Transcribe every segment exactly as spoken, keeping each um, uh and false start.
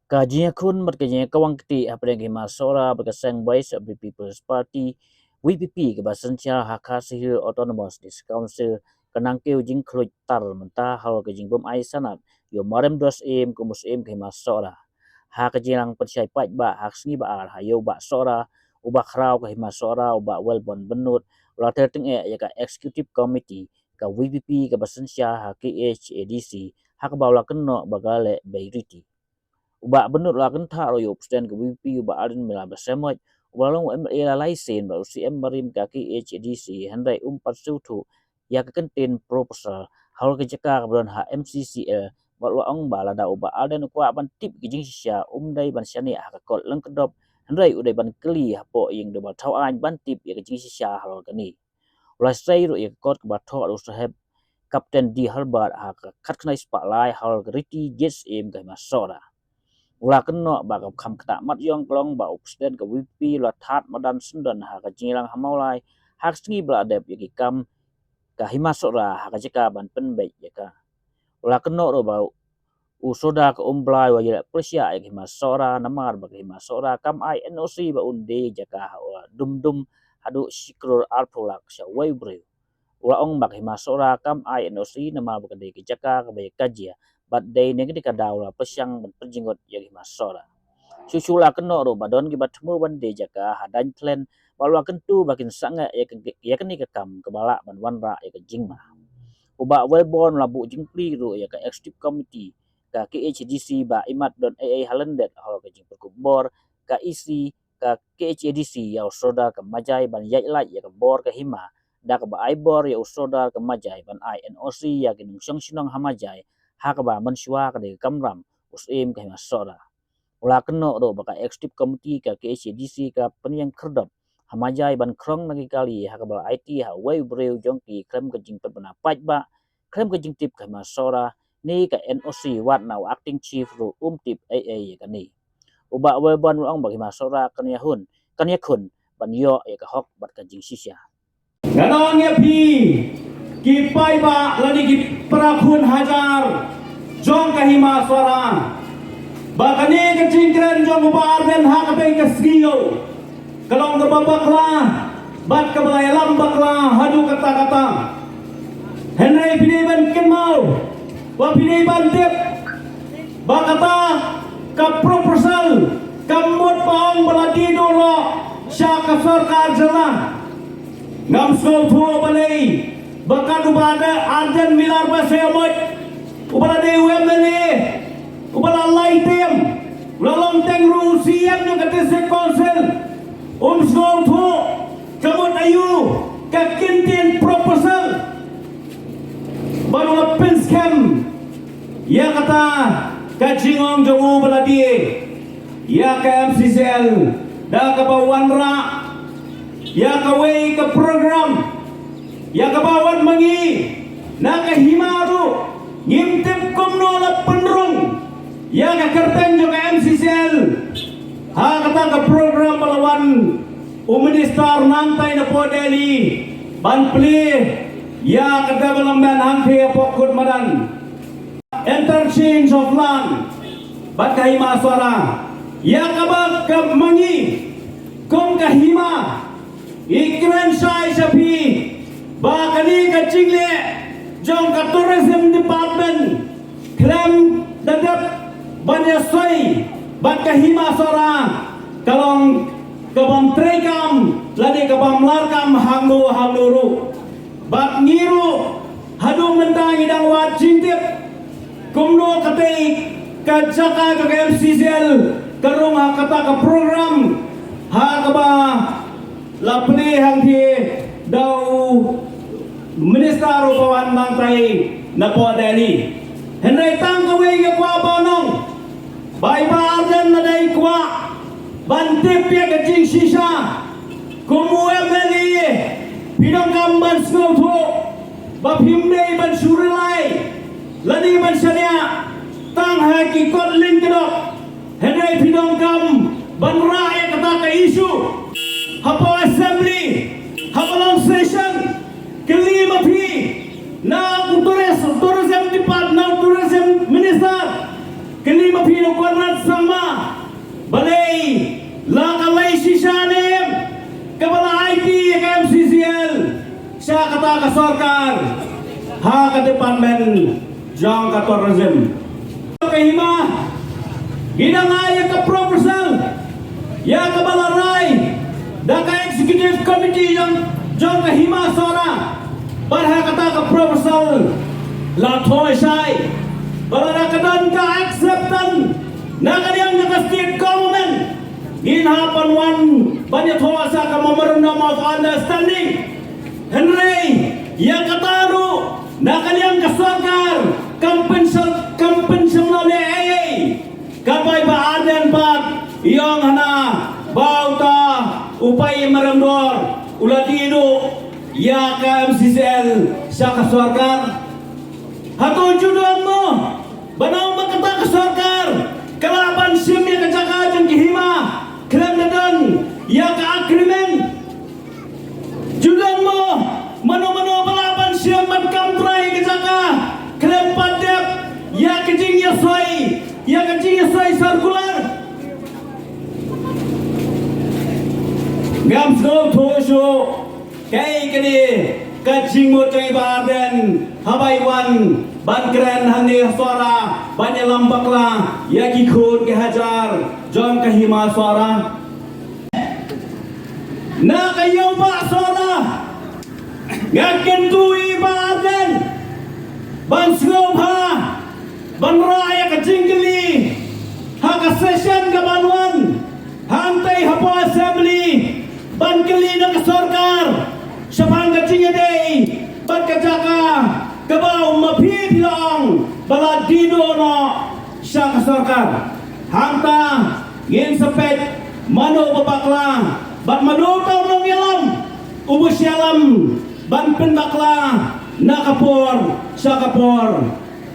Ka jingïakhun bad ka jingïakawang kti hapdeng ka Hima Sohra bad ka seng Voice of the People's Party, V P P, kaba synshar ha Khasi Hills Autonomous District Council, ka nang kiew jingkhluit tar mynta halor ka jingbym ai sanad ïa u Mariam Doh Syiem kum u Syiem ka Hima Sohra. Ha ka jingïalang pynshai paidbah ha ka sngi ba ar ha ïew Bah Sohra, u Bah Khraw ka Hima Sohra, u Bah Wellborn Bynnud, u la ter tyngeh ïa ka Executive Committee ka V P P kaba synshar ha K H A D C, ha kaba u la kynnoh ba ka la leh bei riti. U Bah Bynnud u la kynthah ruh ïa u President ka V P P, u Bah Ardent Miller Basaiawmoit, uba la long u M L A la lai sien bad u Syiem barim ka K H A D C, hynrei um pat sngewthuh ïa ka kyntien proposal halor ka jaka kaba don ha M C C L, bad u la ong ba lada u Bah Ardent u kwah ban tip ka jingshisha, um dei ban shaniah ha ka kot lyngkdop, hynrei u dei ban kylli hapoh ïing dorbar thaw aiñ ban tip ïa ka jingshisha halor kane. U la sei ruh ïa ka kot kaba thoh da u Saheb Captain D Herbert ha ka khatkhyndai spah lai halor ka riti jied Syiem ka Hima Sohra. U la kynnoh ba ka kham ktah mat ïong ka long ba u President ka V P P u la thad madan syndon ha ka jingïalang ha Mawlai ha ka sngi ba la dep ïa ki kam ka Hima Sohra ha ka jaka ban pynbeit ïa ka. U la kynnoh ruh ba u Sordar ka Umblai u ïaleh pyrshah ïa ka Hima Sohra namar ba ka Hima Sohra kam ai N O C ba un die jaka ha u Dum Dum haduh shi klur arphew lak sha uwei u briew. U la ong ba ka Hima Sohra kam ai N O C namar ba ka dei ka jaka kaba ïa ka jia, bad dei na kane ka daw u la pyrshang ban pynjyngut ïa ka Hima Sohra. Shuh shuh u la kynnoh ruh ba don kiba thmu ban die jaka ha Dainthlen, bad u la kyntu ba kin sangeh ïa ka, ïa kane ka kam kaba lah ban wanrah ïa ka jingma. U Bah Wellborn u la buh jingplie ruh ïa ka Executive Committee ka K H A D C ba imat don ei ei ha lyndet halor ka jingpyrkhat bor ka E C ka K H A D C ïa u Sordar ka Majai ban ïaid lait ïa ka bor ka hima, da kaba ai bor ïa u Sordar ka Majai ban ai N O C ïa ki nongshong shnong ha Majai, ha kaba mynshuwa ka dei ka kamram u Syiem ka Hima Sohra. U la kynnoh ruh ba ka Executive Committee ka K H A D C ka pynïeng khyrdop ha Majai ban khrong na ki kali ha kaba la aiti ha uwei u briew jong ki khlem ka jingpynbna paidbah, khlem ka jingtip ka Hima Sohra, ne ka N O C, wat na u Acting Chief ruh um tip ei ei ïa kane. U Bah Wellborn u la ong ba ka Hima Sohra kan ïakhun, kan ïakhun ban ïoh ïa ka hok bad ka jingshisha. Ngan ong ïa phi, ki paidbah lane ki para khun hajar jong ka Hima Sohra, ba kane ka jingkren jong u Bah Ardent ha kawei ka sngi ka long kaba bakla bad kaba la ïalam bakla haduh katta katta. Hynrei phi dei ban kynmaw, ba phi dei ban tip ba kata ka proposal ka mut ba ong ba la die duh noh sha ka sorkar jylla. Ngam sngewthuh balei ba katba u Bah Ardent Miller Basaiawmoit, uba la dei u M L A uba la lai term, u la long teng ruh u Syiem jong ka District Council, um sngewthuh ka mut aïu ka kyntien proposal ba u la pynskhem ïa kata ka jingong jong u ba la die ïa ka M C C L da kaba wanrah ïa kawei ka program ïa kaba wat ma ngi na ka hima ruh ngim tip kumno la pynrung ïa ka kyrteng jong ka M C C L. Ha kata ka program ba la wan u minister nangtai na Port Delhi ban plie ïa ka development hangthie hapoh Kut Madan, interchange of land bad ka Hima Sohra, ïa kaba ka ma ngi kum ka hima ngi kren shai sha phi ba kane ka jingleh jong ka Tourism Department khlem da dep ban ïasoi bad ka Hima Sohra ka long ka bym treikam lane ka bym larkam hangno hangno ruh. Bad ngi ruh haduh mynta ngi dang wad jingtip kumno katei ka jaka jong ka M C C L ka rung ha kata ka program ha kaba la plie hangthie da u minister uba wan nangtai na Port Delhi. Hynrei tang kawei nga kwah ban ong ba i Bah Ardent lada i kwah ban tip ïa ka jingshisha kum u M L A, phi donkam ban sngewthuh ba phim dei ban shu rely lane ban shaniah tang ha ki kot lyngkdop. Hynrei phi donkam ban rah ïa kata ka issue hapoh Assembly, haba long session. Kylli ma phi, Na u tourism, tourism department, na u tourism minister, kylli ma phi na u Conrad Sangma, balei la ka lei shisha ne em kaba la aiti ïa ka M C C L sha kata ka sorkar ha ka department jong ka tourism. Ka hima, ngi dang ai ïa ka proposal ïa kaba la rai da ka executive committee jong, jong ka Hima Sohra. Bad ha kata ka proposal la thoh shai, bad lada ka don ka acceptance na ka liang jong ka state government, ngin hap ban wan ban ïathoh sa ka memorandum of understanding. Hynrei ïa kata ruh na ka liang ka sorkar kam pynshong, kam pynshong lade ei ei. Ka bai ba Ardent pat i ong hana ba uta u paidbah Mawryngkneng u la dih duh ïa ka M C C L sha ka sorkar. Hato ju don mo ba na u ba kata ka sorkar ka lah ban shim ïa ka jaka jong ki hima khlem da don ïa ka agreement? Ju don mo mano mano ba lah ban shim ban kam trai ka jaka khlem pat dep ïa ka jingïasoi, ïa ka jingïasoi circular? Ngam sngewthuh shuh kaei kane ka jingmut jong i Bah Ardent haba i wan ban kren hangne ha Sohra ban ïalam bakla ïa ki khun ki hajar jong ka Hima Sohra. Na ka ïew ba Sohra nga kyntu ïa i Bah Ardent ban sngewbha ban rah ïa ka jingkylli ha ka session ka ban wan hangtei hapoh Assembly, ban kylli na ka sorkar shaphang ka jingïadei bad ka jaka kaba u ma phi phi la ong ba la dih duh noh sha ka sorkar. Hangta ngin sa peit mano ba bakla bad mano uta u nongïalam uba shah ïalam ban pynbakla na ka por sha ka por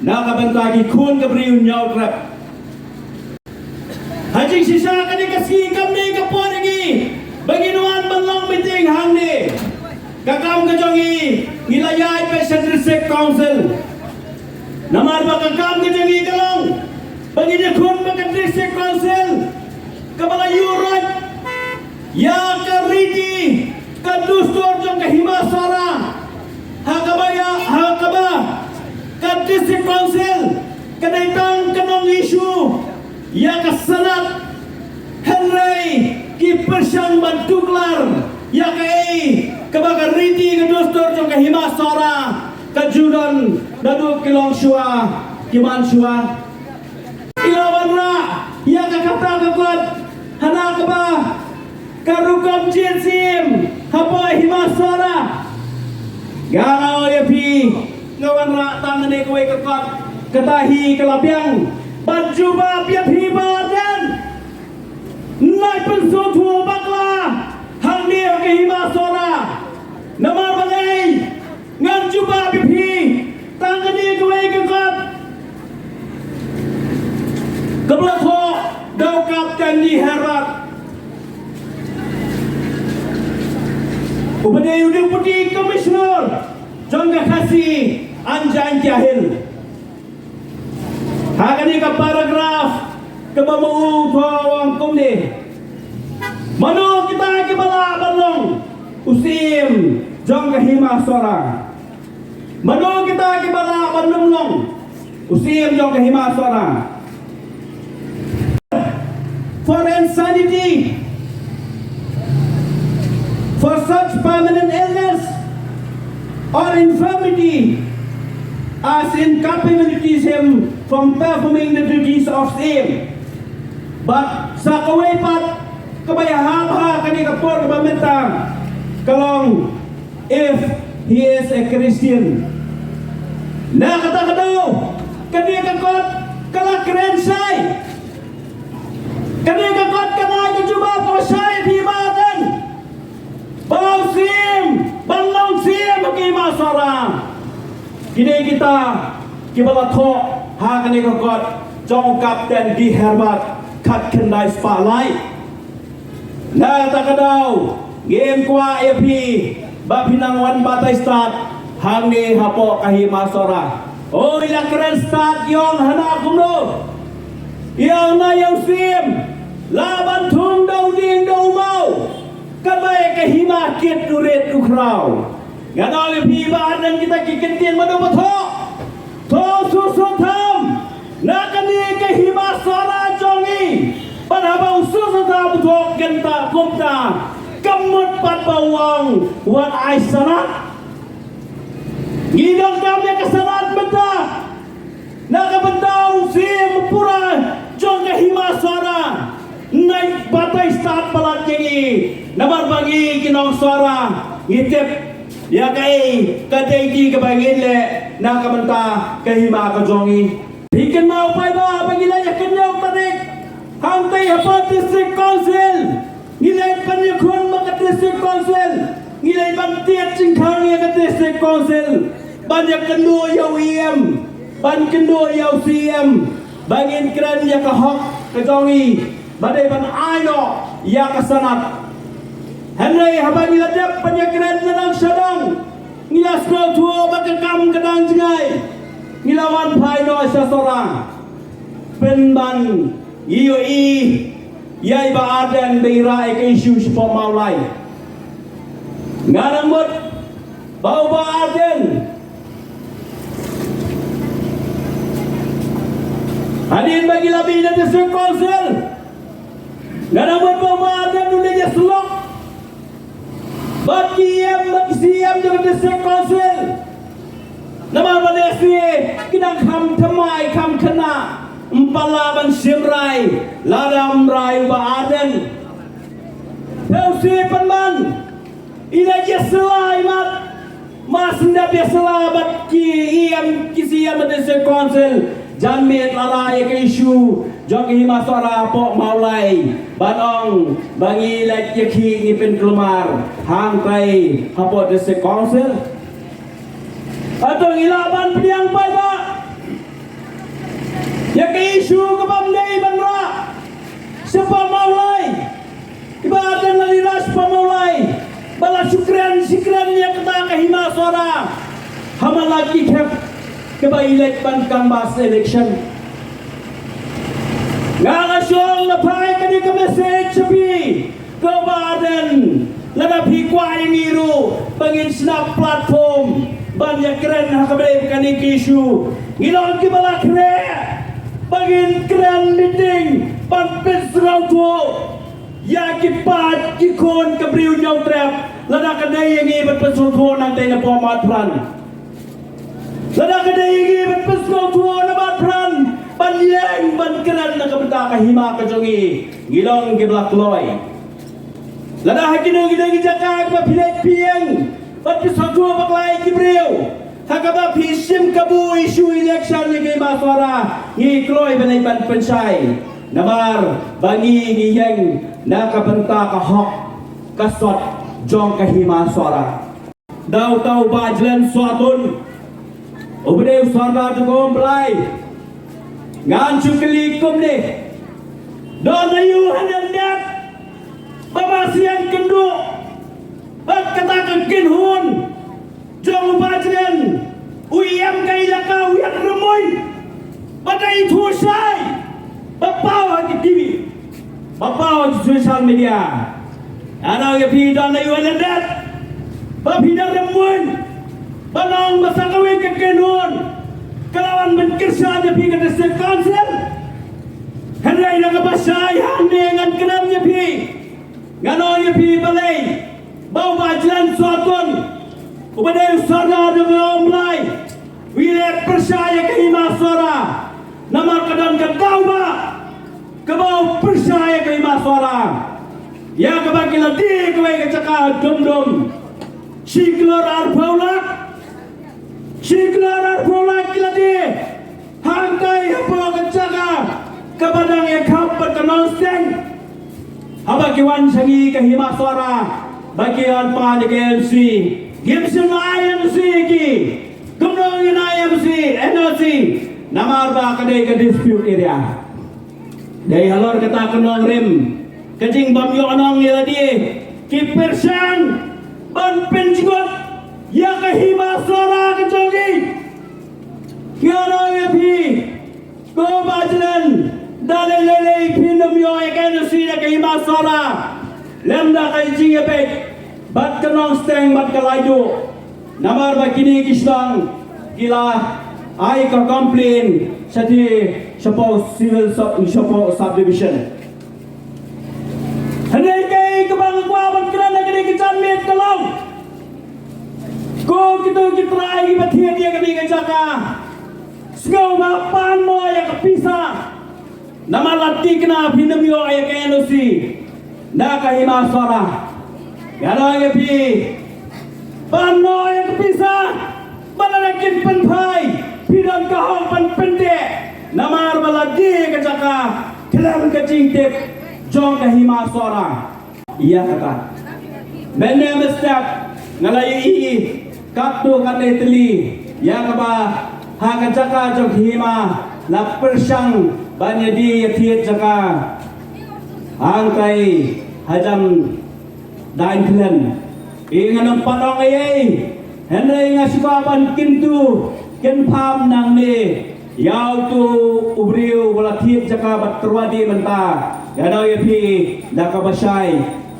na ka bynta ki khun ka briew Hynñiewtrep. Ha jingshisha kane ka sngi kam dei ka por ïa ngi ba ngin wan ban long meeting hangne. Ka kam ka jong ngi, ngi la ïaid beit sha District Council. Namar ba ka kam ka jong ngi ka long ba ngin ïakhun bad ka District Council kaba la ïuh roit ïa ka riti ka dustur jong ka Hima Sohra. Ha kaba ïa, ha kaba ka District Council ka dei tang ka nong-issue ïa ka Senate. Hynrei ki pyrshang ban tuklar ïa kaei kaba ka riti ka dustur jong ka Hima Sohra ka ju don naduh ki long shuwa ki man shuwa. Ki la wanrah ïa ka kata ka kot hana kaba ka rukom jied syiem hapoh Hima Sohra. Nga ong ïa phi, nga wanrah tang kane kawei ka kot, kata hi ka la biang ban jubab ïa phi Bah Ardent. Nai pynsngewthuh bakla hangne ha ka Hima Sohra. Namar balei? Ngan jubab ïa phi tang kane kawei ka kot kaba la thoh da u Kapten D. Herbert, uba dei u Deputy Commissioner jong ka Khasi and Jaintia Hills. Ha kane ka paragraph kaba ma u thoh u ong kumne: Mano kita kiba lah ban long u syiem jong ka Hima Sohra? Mano kita kiba lah ban ym long u syiem jong ka Hima Sohra? For insanity, for such permanent illness or infirmity as incapabilities him from performing the duties of syiem. Bad sa kawei pat kaba ïahap ha kane ka por kaba mynta ka long if he is a Christian. Na kata ka daw kane ka kot ka la kren shai. Kane ka kot ka la ai ka jubab kaba shai ïa phi Bah Ardent ba u syiem, ban long syiem ha ka Hima Sohra. Kine kita kiba la thoh ha kane ka kot jong u Kapten D. Herbert khatkhyndai spah lai. Na kata ka daw ngim kwah ïa phi ba phin nang wan batai stad Hangne hapoh ka Hima Sohra. Oi la kren stad ïong hana kumno. Ïong na ïong sim. La ban thung dau ding dau mau. Ka bai ka hima kit u rit u khraw. Nga dau ïa phi ba arnan kita ki ktien mano ba thoh. Thoh su su tham. Na kane ka Hima Sohra jong i. Ban haba u su su tham thoh kynta kumta. Ka mut pat ba u ong wat ai sanad. Ngi donkam ïa ka sanad mynta. Na ka bynta u siem pura jong ka Hima Sohra. Nai batai stad palat ïa ngi. Namar ba ngi ki nong Sohra ngi tip ïa kaei ka dei ki kaba ngin leh na ka bynta ka hima ka jong ngi. Phi kynmaw paidbah ba ngi la ïa kynnoh tarik hangtai hapoh District Council. Ngi leit ban ïakhun ma ka District Council. Ngi leit ban tied jingkhang ïa ka District Council. Ban ïakynduh ïa u E M. Ban kynduh ïa u C M. Ba ngin kren ïa ka hok ka jong ngi. Ba dei ban ai noh ïa ka sanad. Hynrei haba ngi la dep ban ïakren na dang sha dang. Ngi la sngewthuh ba ka kam ka dang jngai. Ngi la wan phai noh sha Sohra. Pynban ngi ïohi ïa i Bah Ardent ba i rah ïa ka issue shapoh Mawlai. Nga dang mut ba u Bah Ardent hadien ba ngi la mih na District Council. Nga dang mut ba u Bah Ardent u leit ïasyllok bad ki E M bad ki C M jong ka District Council. Namar ba lehse ki dang kham thymmai kham khynnah ym pat lah ban shim rai lada ym rai u Bah Ardent. Phi sngewthuh pynban i la ïasyllok i mat. Mas nda biasa lah bad ki E M ki C M District Council. Jan miet la rai ka issue jong ka Hima Sohra hapoh Mawlai. Ban ong ba ngi leit ïa ki ngi pynkulmar hangtai hapoh District Council. Hato ngi lah ban pdiang paidbah ïa ka issue ka bym dei ban rah shapoh Mawlai. Kiba dang la ri rah shapoh Mawlai ba la shu kren shu kren ïa kata ka Hima Sohra. Ha man la ki khep kiba i leit ban canvass election. Nga la shong la phai kane ka message sha phi ko Bah Ardent. Lada phi kwah ïa ngi ruh ba ngin shna platform ban ïakren ha kaba ïadei kane ka issue. Ngi long kiba la khreh ba ngin kren meeting ban pynsngewthuh ïa ki paid ki khun ka briew Hynñiewtrep. Lada ka dei ïa ngi ban pynsngewthuh nangtai napoh Mahaprah. Lada ka dei ïa ngi ban pynsngewthuh na Mahaprah ban ïeng ban kren na ka bynta ka hima ka jong ngi. Ngi long kiba la kloi. Lada ha kino kino ki jaka kiba phi leit phi ïeng bad phi sngewthuh bakla ïa ki briew ha kaba phi shim kabu issue election ïa ka Hima Sohra, ngi kloi ban leit ban pynshai. Namar ba ngi ngi ïeng na ka bynta ka hok ka sot jong ka Hima Sohra. Da uta u Bah Jlan Sohtun uba dei u Sordar jong ka Umblai. Ngan shu kylli kumne. Don aïu ha lyndet ba ma shu ïakynduh bad kata ka kynhun jong u Bah Jlan, u E M ka ilaka u Ïatrymmuin. Ba dei thuh shai ba paw ha ki T V, ba paw ha ki social media. Nga ong ïa phi, don aïu ha lyndet ba phi da rymmuin ban ong ba sa kawei ka kynhun ka la wan ban kyrshan ïa phi ka District Council? Hynrei na kaba shai hangne ngan kren ïa phi. Ngan ong ïa phi balei ba u Bah Jlan Sohtun uba dei u Sordar jong ka Umblai u leh pyrshah ïa ka Hima Sohra. Namar ka don ka daw ba kaba u pyrshah ïa ka Hima Sohra ïa kaba ki la die kawei ka jaka dum dum shi klur arphew lak. Shi klur arphew lak ki la die. Hangtai hapoh ka jaka kaba dang ïakhap bad ka Nongstoiñ. Haba ki wan sha ngi ka Hima Sohra ba ki wan pan ïa ka N O C, ngim shym la ai N O C ïa ki. Kumno ngin ai N O C, N O C? Namar ba ka dei ka dispute area. Dei halor kata ka nongrim ka jingbym ïoh nong ïa lade ki pyrshang ban pynjngut Ïa ka Hima Sohra ka jong ngi. Nga ong ïa phi, ko Bah Jlan, da lei lei lei phin ym ïoh ïa ka N O C da ka Hima Sohra, lem da ka jingïabeit bad ka Nongsteng bad ka Laitluid. Namar ba kine ki shnong ki la ai ka complain sha te, shapoh civil sub, shapoh subdivision. Hynrei kaei kaba nga kwah ban kren ha kane ka janmiet ka long, ko kito ki trai kiba thied ïa kane ka jaka, sngewbha pan noh ïa ka pisa. Namar la thikna phin ym ïoh ïa ka N O C na ka Hima Sohra. Nga ong ïa phi, pan noh ïa ka pisa. Ba lada kin pynphai, phi don ka hok ban pynteh. Namar ba la die ka jaka khlem ka jingtip jong ka Hima Sohra. Ïa kata, mynne mynstep nga la ïohi katto katne tylli ïa kaba ha ka jaka jong ka Hima la pyrshang ban ïadie ïathied jaka hangtai hajan Daiñkhyllen. Ngan ym pat ong ei ei, hynrei nga sngewbha ban kyntu kynpham nangne ïa uto u briew ba la thied jaka bad tyrwa die mynta. Nga ong ïa phi da kaba shai,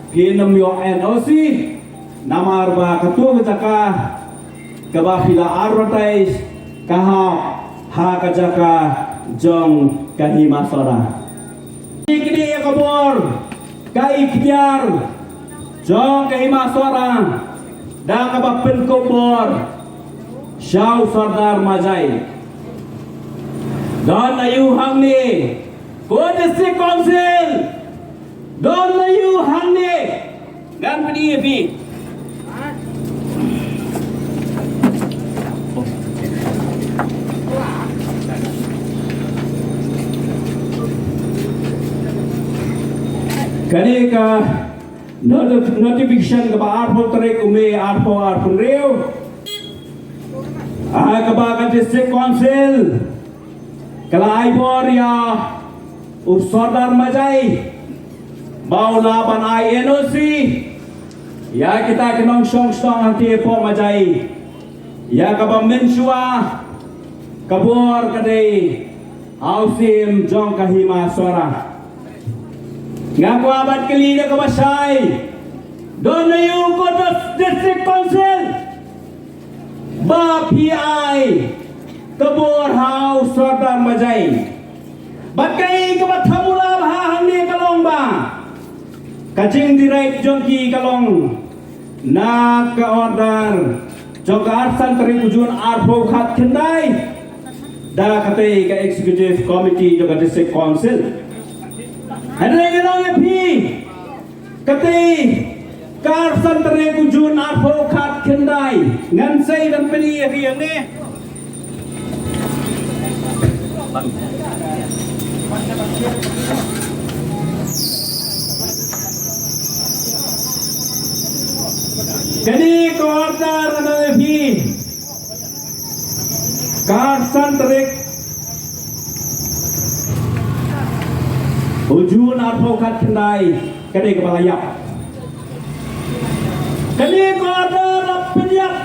phin ym ïoh N O C. Namar ba kato ka jaka kaba phi la advertise ka hap ha ka jaka jong ka Hima Sohra. Kine ïa ka bor, ka ikhtiar jong ka Hima Sohra da kaba pynkup bor sha u Sordar Majai. Don aiu hangne, ko District Council? Don aiu hangne? Ngan pyni ïa phi. Kane ka noti-, notification kaba arphew tarik u May arphew arphew hynriew. Ah, kaba ka District Council ka la ai bor ïa u Sordar Majai ba u lah ban ai N O C ïa kita ki nongshong shnong hangtei hapoh Majai. Ïa kaba mynshuwa ka bor ka dei ha u syiem jong ka Hima Sohra. Nga kwah ban kylli da kaba shai, don aiu ko District Council ba phi ai ka bor ha u Sordar Majai? Bad kaei kaba thamula bha hangne ka long ba ka jingdirect jong ki ka long na ka order jong ka arphew san tarik u June arphew khatkhyndai da katei ka Executive Committee jong ka District Council. Hynrei ngan ong ïa phi, katei ka arphew san tarik u June arphew khatkhyndai, ngan sei ban pyni ïa phi hangne. Kane ka order ngan ong ïa phi, ka arphew san tarik u June arphew khatkhyndai, kane kaba la ïap. Kane ka order la pynïap.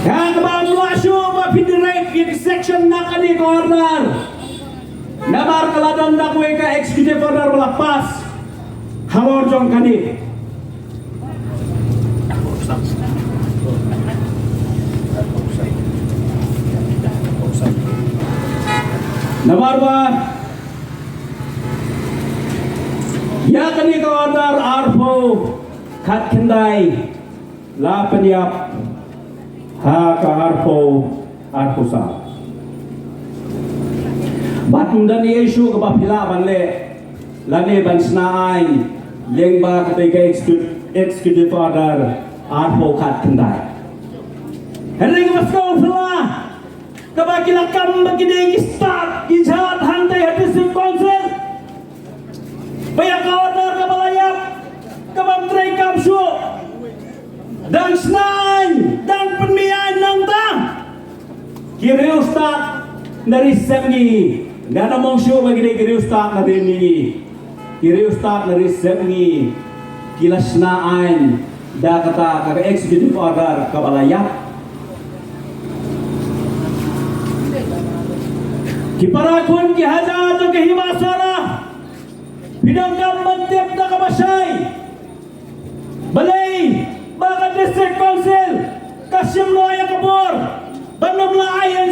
Nga kaba ym lah shuh ba phin direct ïa ki section na kane ka order. Namar ka la don da kawei ka executive order ba la pass halor jong kane. Namar ba ïa kane ka order arphew khatkhyndai la pynïap ha ka arphew arphew saw. Bad ym don ei ei shuh kaba phi lah ban leh lane ban shna aiñ lyngba katei ka execu-, executive order arphew khatkhyndai. Hynrei kaba sngewphylla, kaba ki la kam ba ki dei ki stad ki jhat hangtei ha District Council. Ba ïa ka order kaba la ïap, kaba ym trei kam shuh, dang shna aiñ, dang pynmih aiñ nangta. Ki riewstad na Ri Sepngi, ngan ym ong shuh ba ki dei ki riewstad na Ri Mihngi. Ki riewstad na Ri Sepngi ki la shna aiñ Da kata ka executive order kaba la ïap. Ki para khun ki hajar jong ka Hima Sohra, phi donkam ban tip da kaba shai. Balei ba ka District Council ka shim noh ïa ka bor ban ym la ai N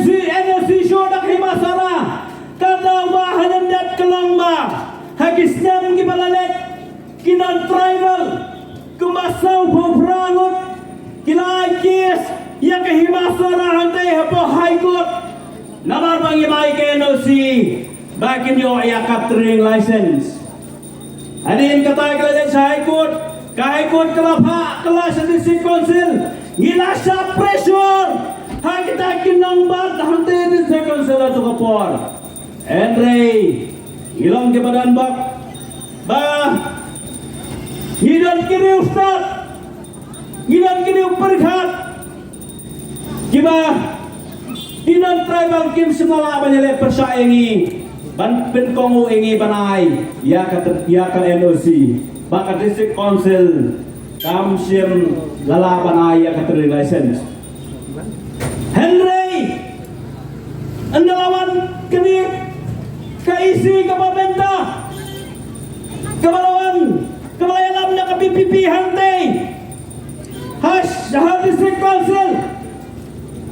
O C shuh da ka Hima Sohra? Ka daw ba ha lyndet ka long ba ha ki snem kiba la leit, ki non-tribal kumba saw phew phra ngut ki la ai case ïa ka Hima Sohra hangtei hapoh High Court. Namar ba ngim ai ka N O C ba kin ïoh ïa ka trading license. Hadien kata ki la leit sha High Court, ka High Court ka la phah kylla sha District Council. Ngi la shah pressure ha kita ki nongbat hangtei District Council ha tu ka por. Hynrei ngi long kiba don bok ba ngi don ki riewstad, ngi don ki riewpyrkhat, kiba ki non-tribal kim shym la lah ban ïaleh pyrshah ïa ngi ban pynkohnguh ïa ngi ban ai ïa ka tr-, ïa ka N O C. Ba ka District Council kam shym la lah ban ai ïa ka trading license. Hynrei ynda la wan kane ka E C kaba mynta, kaba la wan, kaba la ïalam da ka V P P hangtei ha, ha District Council,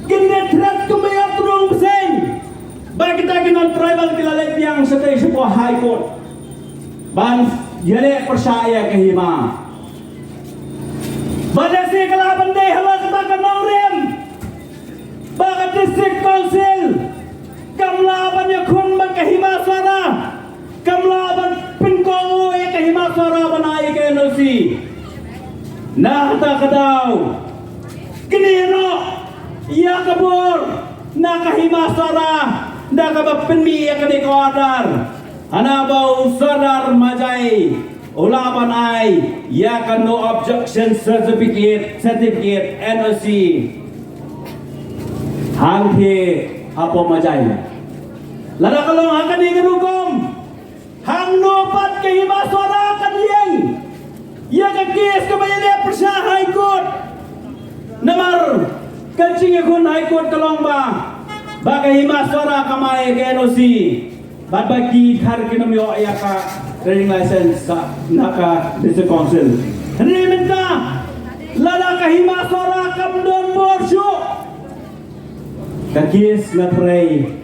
kin da thret kumba ïa trung bseiñ ba kita ki non-tribal ki la leit biang shatei shapoh High Court ban ïaleh pyrshah ïa ka hima. Ba lehse ka lah ban dei ha la kata ka nongrim ba ka District Council kam lah ban ïakhun bad ka Hima Sohra, kam lah ban pynkohnguh ïa ka Hima Sohra ban ai ka N O C. Na kata ka daw, kynnoh ïa ka bor na ka Hima Sohra da kaba pynmih ïa kane ka order, hana ba u Sordar Majai u lah ban ai ïa ka no objection certificate, certificate N O C hangtei hapoh Majai. Lada ka long ha kane ka rukom, hangno pat ka Hima Sohra kan ïeng ïa ka case kaba ïaleh pyrshah High Court? Namar ka jingïakhun High Court ka long ba, ba ka Hima Sohra kam ai ka N O C, bad ba ki Dkhar kin ym ïoh ïa ka trading license na ka District Council. Hynrei mynta lada ka Hima Sohra kam don bor shuh, ka case nga tharai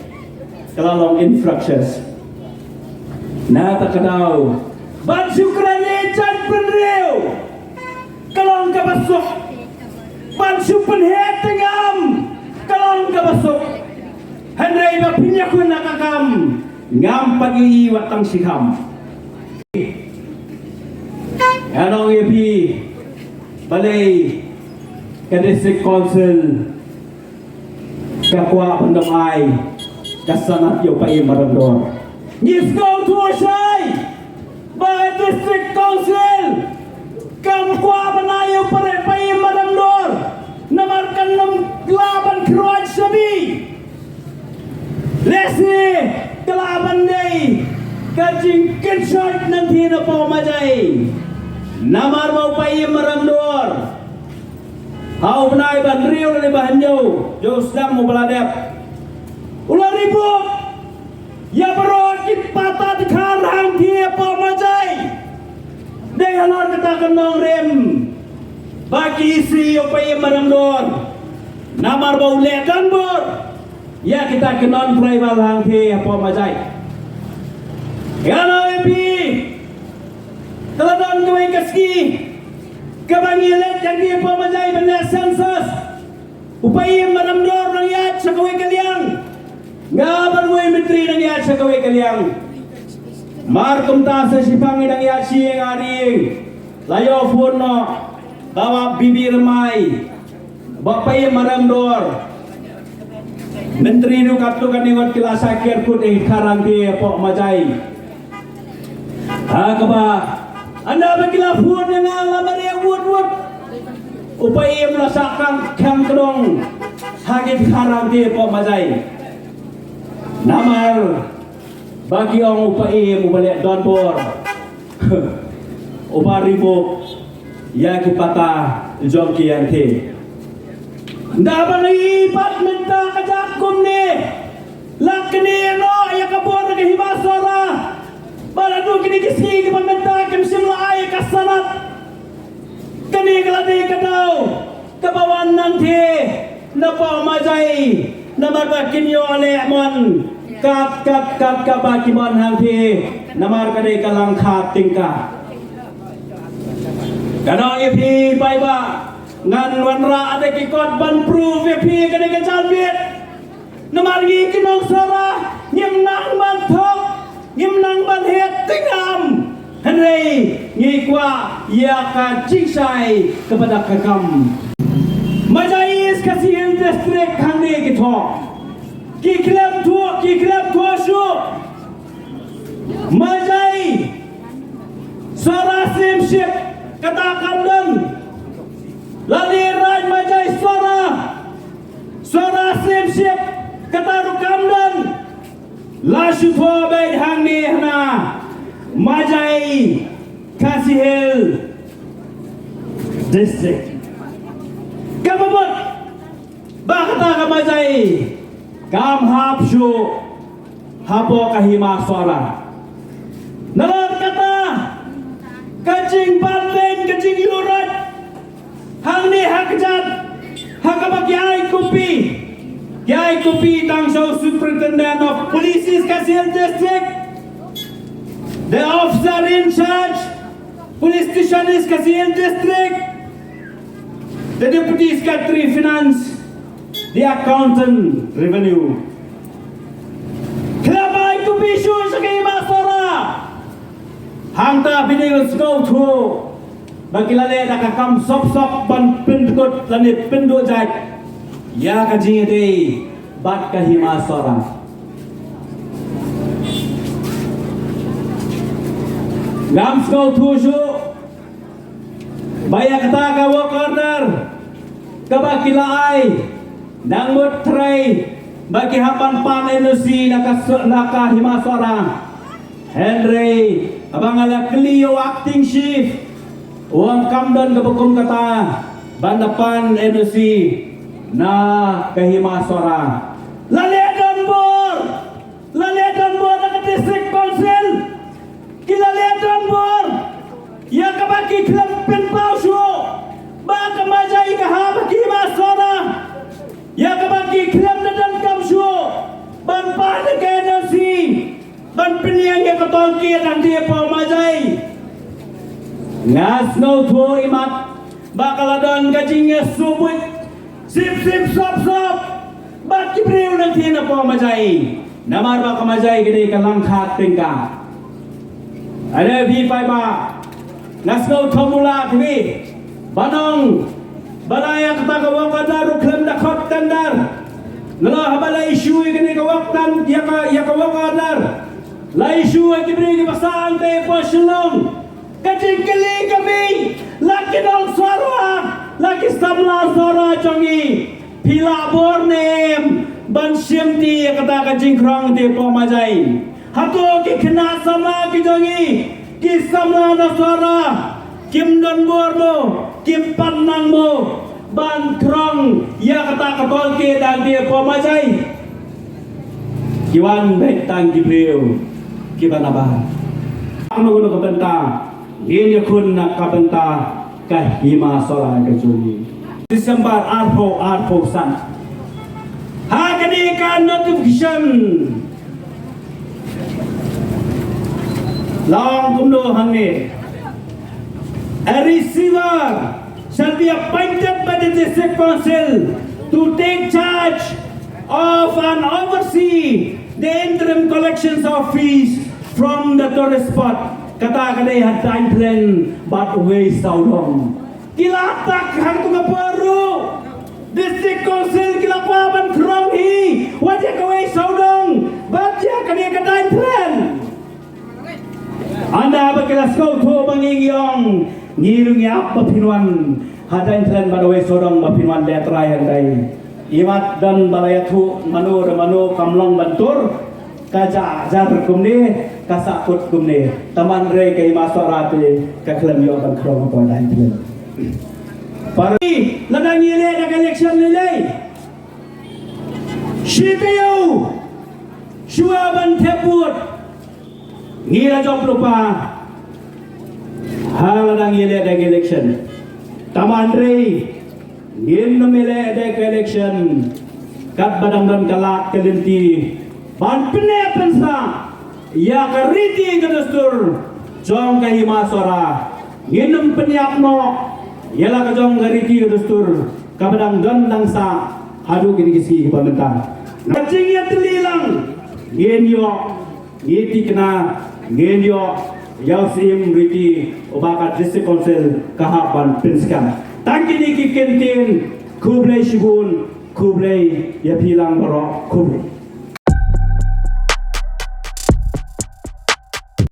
ka la long infructuous. Na kata ka daw, ban shu kren ïa ka jaitbynriew ka long kaba suk, ban shu pynheh tyngam ka long kaba suk. Hynrei ba pynïakhun ha ka kam, ngam pat ïohi wat tang shikham. Ngan ong ïa phi, balei ka District Council ka kwah ban ym ai ka sanad ïa u Paiem Maramdor? Ngi sngewthuh shai ba ka District Council kam kwah ban ai ïa u Paiem Maramdor namar kan ym lah ban kyrwat shabi. Lehse ka lah ban dei ka jingkynshoit nangtei napoh Majai. Namar ba u Paiem Maramdor ha u bnai ba hynriew lane ba hynñiew jong u snem uba la dep, u la ri buh ïa baroh ki pata Dkhar hangtei hapoh Majai. Dei halor kata ka nongrim ba ki ïasih ïa u Paiem Maramdor namar ba u leh donbor ïa kita ki non-tribal hangtei hapoh Majai. Nga ong ïa phi, ka la don kawei ka sngi kaba ngi leit hangtei hapoh Majai ban leh census. U Paiem Maramdor u nang ïaid sha kawei ka liang, nga bad uwei u myntri u nang ïaid sha kawei ka liang. Mar kumta sa shiphang ngi dang ïaid shi ïing ar ïing, la ïoh phone noh ba u Bah B B Rymbai, u Bah Paiem Maramdor, myntri ruh katto katne ngut ki la shah ker kut ïa ki Dkhar hangtei hapoh Majai. Ha kaba ynda ba ki la phone ïa nga la mareh wut wut, u Paiem u la shah khang khang kdong ha ki Dkhar hangtei hapoh Majai. Namar ba ki ong u Paiem uba leh donbor, uba ri buh, ïa ki pata jong ki ïa ki. Nda ba ngi pat mynta ka jaka kumne, la kane noh ïa ka bor ka Hima Sohra. Ba la dei kine ki sngi kiba mynta kim shym la ai ka sanad. Kane ka la dei ka daw kaba wan nangtei na Pohmajai, namar ba kin ïoh leh mon kat kat kat kaba ki mon hangtei, namar ka dei ka langkhat tyngka. Ka dei ïa phi paidbah, ngan wanrah da ki kot ban proof ïa phi ka dei ka jalbit. Namar ngi ki nong Sohra ngim nang ban thok, ngim nang ban het tyngam. Hynrei ngi kwah ïa ka jingshai kaba da ka kam. Majai East Khasi Hills District hangne ki thoh. Ki khlem thoh, ki khlem thoh shuh. Majai Sohra Siem Ship, kata kam don. Lane Raid Majai Sohra, Sohra Siem Ship, kata ruh kam don. La shu thoh beit hangne hana Majai Khasi Hills District. Kaba mut ba kata ka Majai kam hap shuh hapoh ka Hima Sohra. Nalor kata ka jingbat lane ka jingïuhroit hangne ha kjat ha kaba ki ai copy, ki ai copy tang sha u Superintendent of Police East Khasi Hills District, the officer in charge Police Station East Khasi Hills District, the Deputy Secretary Finance, the Accountant Revenue. Khlem ai copy shuh sha ka Hima Sohra. Hangta phi dei ban sngewthuh ba ki la leh da ka kam sop sop ban pyndkut lane pynduh jait ïa ka jingïadei bad ka Hima Sohra. Ngam sngewthuh shuh ba ïa kata ka work order kaba ki la ai, nang mut trei ba ki hap ban pan N O C na ka so-, na ka Hima Sohra. Hynrei haba nga la kylli ïa u acting chief, u ong kam don kaba kum kata ban da pan N O C na ka Hima Sohra. La leh donbor, la leh donbor na ka District Council. Ki la leh donbor ïa kaba ki khlem pynpaw shuh ba ka Majai ka hap ha ka Hima Sohra, ïa kaba ki khlem da donkam shuh ban pan ka N O C ban pynïeng ïa ka tohkit hangtei hapoh Majai. Nga sngewthuh imat ba ka la don ka jingïasyllok sip sip sop sop bad ki briew na ki na Pohmajai. Namar ba ka Majai ka dei ka langkhat tyngka. Ane phi paidbah, nga sngewthuh mula phi ba nong ba la ïa kata ka work order ruh khlem da khot tender. Nalor haba la issue ïa kane ka work tan-, ïa ka, ïa ka work order, la issue ïa ki briew kiba sah hangtei hapoh Shillong. Ka jingkylli ka mih, la ki nong Sohra, la ki samla Sohra jong ngi, phi lah bor ne em ban shimti ïa kata ka jingkhrong hangtei hapoh Majai? Hato ki khynnah samla ki jong ngi, ki samla na Sohra, kim don bor mo, kim pat nang mo ban khrong ïa kata ka tohkit hangtei hapoh Majai? Ki wan beit tang ki briew kiba nabar. Kumno kumno ka bynta ngin ïakhun na ka bynta ka Hima Sohra ka jong ngi. December arphew arphew san. Ha kane ka notification la ong kumno hangne: A receiver shall be appointed by the District Council to take charge of and oversee the interim collections of fees from the tourist spot. Kata ka dei ha Dainthlen bad Wei Sawdong. Ki la tak hangtu ka por ruh. District Council ki la kwah ban khrong hi wat ïa ka Wei Sawdong bad ïa kane ka Dainthlen. Ynda ba ki la sngewthuh ba ngi ngi ong, ngi ruh ngi ap ba phin wan ha Dainthlen bad Wei Sawdong ba phin wan leh trai hangtai. Imat don ba la ïathuh mano re mano kam long ban tur, ka jah jar kumne, ka sahkut kumne. Tangba hynrei ka Hima Sohra te ka khlem ïoh ban khrong hapoh Dainthlen. Para lada ngi leh da ka election lei lei, shi taïew shuwa ban thep vote, ngi la jop lypa ha lada ngi leh da ka election. Tangba hynrei ngin nym leh da ka election katba dang don ka lad ka lynti ban pyneh pynsah ïa ka riti ka dustur jong ka Hima Sohra. Ngin nym pynïap noh ïa la ka jong ka riti ka dustur kaba dang don dang sah haduh kine ki sngi kiba mynta. Na ka jingïatylli lang ngin ïoh, ngi thikna ngin ïoh ïa u Syiem Riti uba ka District Council ka hap ban pynskhem. Tang kine ki kyntien, khublei shibun, khublei ïa phi lang baroh, khublei.